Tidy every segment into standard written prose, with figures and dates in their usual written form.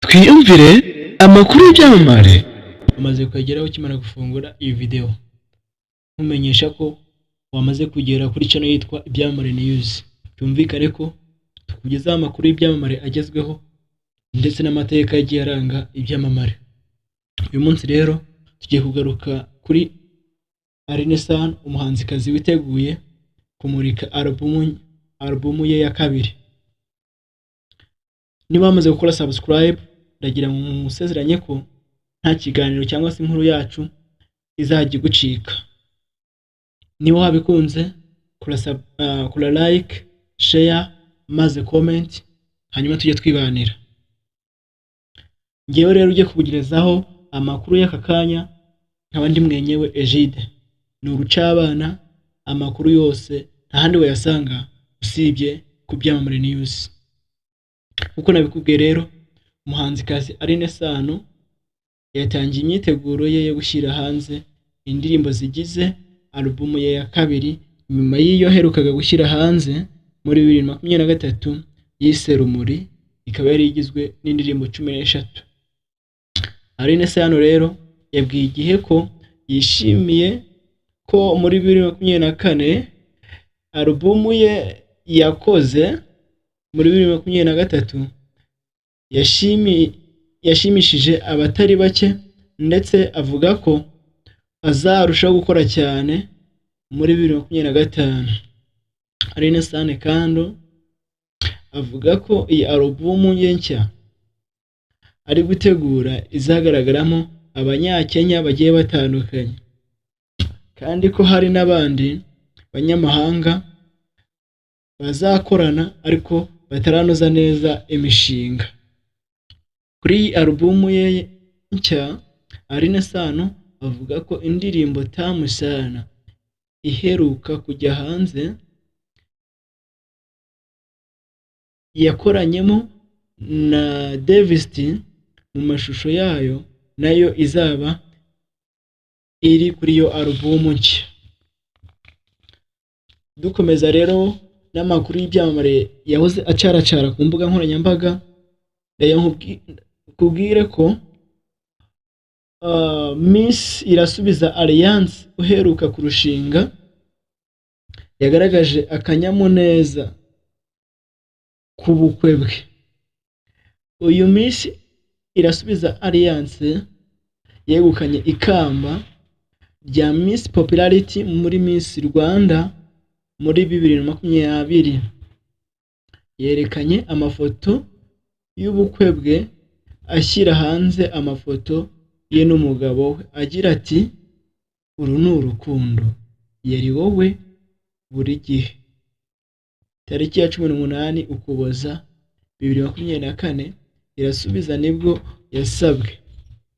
Twiyumvire amakuru y'ibyamamare. Wamaze kuyageraho ukimara gufungura iyi video, nkumenyesha ko wamaze kugera kuri channel yitwa Ibyamamare News. Byumvikane ko tukugezaho amakuru y'ibyamamare agezweho ndetse n'amateka yagiye aranga ibyamamare. Uyu munsi rero tugiye kugaruka kuri Alyn Sano, umuhanzikazi witeguye kumurika alubumu ye ya kabiri. Niba wamaze gukora subscribe, ndagira ngo nkusezeranye ko nta kiganiro cyangwa se inkuru yacu izajya igucika. Niba wabikunze, kora like, share, maze comment, hanyuma tujye twibanira. Ngewe rero ujye kukugerezaho amakuru y'aka kanya, nkaba ndi mwenyewe Egide. Ni urucabana, amakuru yose nta handi wayasanga usibye ku Byamamare News. Nkuko nabikubwiye rero, umuhanzikazi Alyn Sano yatangiye imyiteguro ye yo gushyira hanze indirimbo zigize alubumu ye ya kabiri, nyuma y'iyo aherukaga gushyira hanze muri 2023 yise Rumuri, ikaba yari igizwe n'indirimbo 13. Alyn Sano rero yabwiye Igihe ko yishimiye ko muri 2024 alubumu ye yakoze muri 2023 yashimishije abatari bake, ndetse avuga ko azarushaho gukora cyane muri 2025. Alyn Sano kandi avuga ko iyi alubumu ye nshya ari gutegura izagaragaramo Abanyakenya bagiye batandukanye, kandi ko hari n'abandi banyamahanga bazakorana ariko bataranoza neza imishinga. Kuri iyi alubumu ye nshya, Alyn Sano avuga ko indirimbo Tamu Sana iheruka kujya hanze yakoranyemo na Davis D mu mashusho yayo, nayo izaba iri kuri iyo alubumu nshya. Dukomeza rero n'amakuru y'ibyamamare yahoze acaracara ku mbuga nkoranyambaga, nkubwire ko Miss Irasubiza Alliance uheruka kurushinga yagaragaje akanyamuneza ku bukwe bwe. Uyu Miss Irasubiza Alliance yegukanye ikamba rya Miss Popularity muri Miss Rwanda muri 2020. Yerekanye amafoto y'ubukwe bwe, ashyira hanze amafoto ye n'umugabo we, agira ati: "Uru ni urukundo, yari wowe buri gihe." Tariki ya 18 Ukuboza 2024, Irasubiza nibwo yasabwe.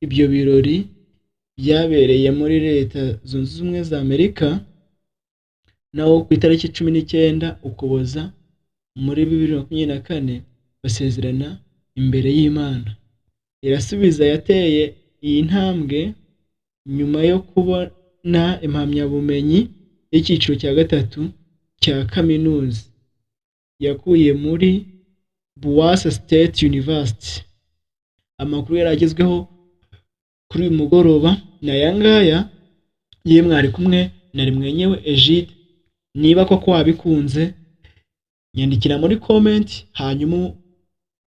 Ibyo birori byabereye muri Leta Zunze Ubumwe za Amerika, naho ku itariki 19 Ukuboza muri 2024 basezerana imbere y'Imana. Irasubiza yateye iyi ntambwe nyuma yo kubona impamyabumenyi y'icyiciro cya gatatu cya kaminuza yakuye muri Boise State University. Amakuru yari agezweho kuri uyu mugoroba ni aya ngaya. Yewe, mwari kumwe na mwenyewe Egide. Niba koko wabikunze, nyandikira muri comment, hanyuma.